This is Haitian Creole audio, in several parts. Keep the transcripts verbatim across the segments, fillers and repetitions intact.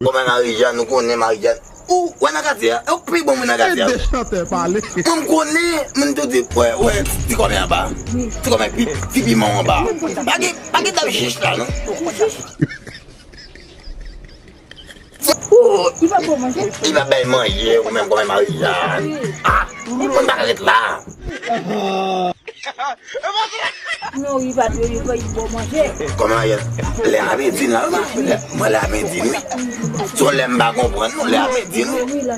Kòman Marijàn, nou konnen Marijàn. Ou wè nan katye a, ou pi bon moun nan katye a. Ede chantè pale. Mwen m konnen, moun tou di, wè, wè, ti kòmè anba. Ti kòmè pi, ti piman anba. Pa gen, pa gen dam chich la, non. Ou, li pa ba w manje? Li pa bay manje, ou menm kòmè Marijàn. Ah, mwen pa ka ret la. Non, li pa dwe, li pa, li ba w manje. Kòmè Marijàn, lè a midi la, lè, mwen lè a midi, wi. Se yon lè m pa konprann, non, lè a midi, wi. Wi, la.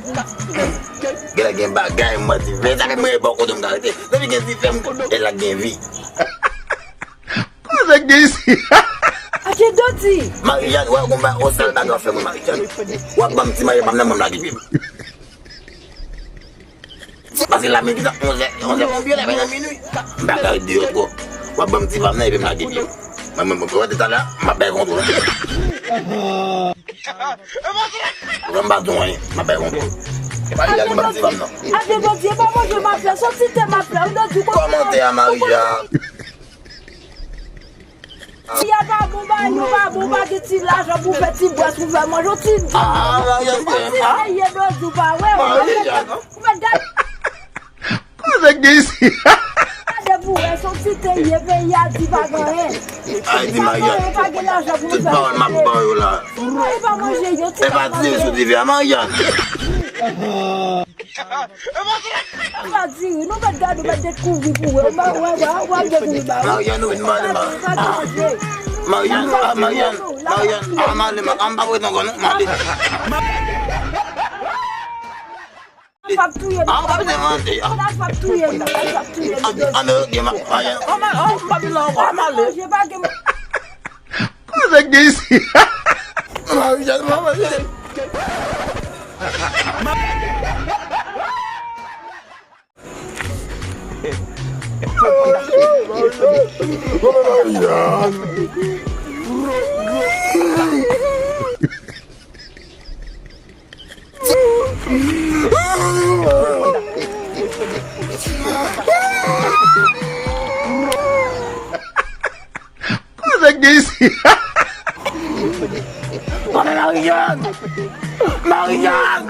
Gen, gen bagay, mwen di, men sa ke mwen ba w kote m ka rete. Depi gen dife, m, e la gen vi. Koze k gen isi? Achte doti. Marijàn, wè, ou ba, ou sal bagay w fè mwen, Marijàn. W ap ban m ti manje pa m nan, mwen m lage pye m. Paske la, men ki tan onzè, onzè, konbyen la, men nan minui. M pa ka ret deyò twòp. W ap ban m ti pa m nan, epi m lage pye m. Mwen, mwen, mwen, mwen, talè, m ap bay kontwòl. Ou wè m pa di w anyen, m ap bay kontwòl. Marijàn, ban m ti pa m nan. Achte doti, e pa manje m ap fè, se yon ti te m ap fè, ou doti. Kòmantè a, Marijàn. Si a pa bon, ba yo pa bon, pa gen ti lajan pou fè ti bwès, pou fè manje, ti. Ah, Marijàn, ti ah. Peye doti, pa wè, ou pa fè, ou fè gad. Koze k gen isi? Gade pou wè, se yon ti te ye, peyi a di pa gen anyen. Ay, di Marijàn. Pa gen lajan pou fè manje. Tout pawòl m ap ba yo la. Ou pa manje, yo ti. E pa tire sou dife a, Marijàn. Sa di, nou mèt gade, nou mèt dekouvri pou wè. Ou pa wè, wè, wè, dekouvri ba. Marijàn, nou vin mande, ma. Marijàn, ah, Marijàn, Marijàn, ah, m ale, ma, ah, m pa wè non, non, m ale. P ap touye nou. Ah, w ap devante, ah. P ap touye nou, p ap touye nou. An, an, an, gen ma, Marijàn. Oh, ma, oh, m pa vin la ankò, m ale. Manje pa gen. Koze k gen isi? Marijàn, Marijàn. Koze k gen isi? Kòmè Marijàn! Marijàn!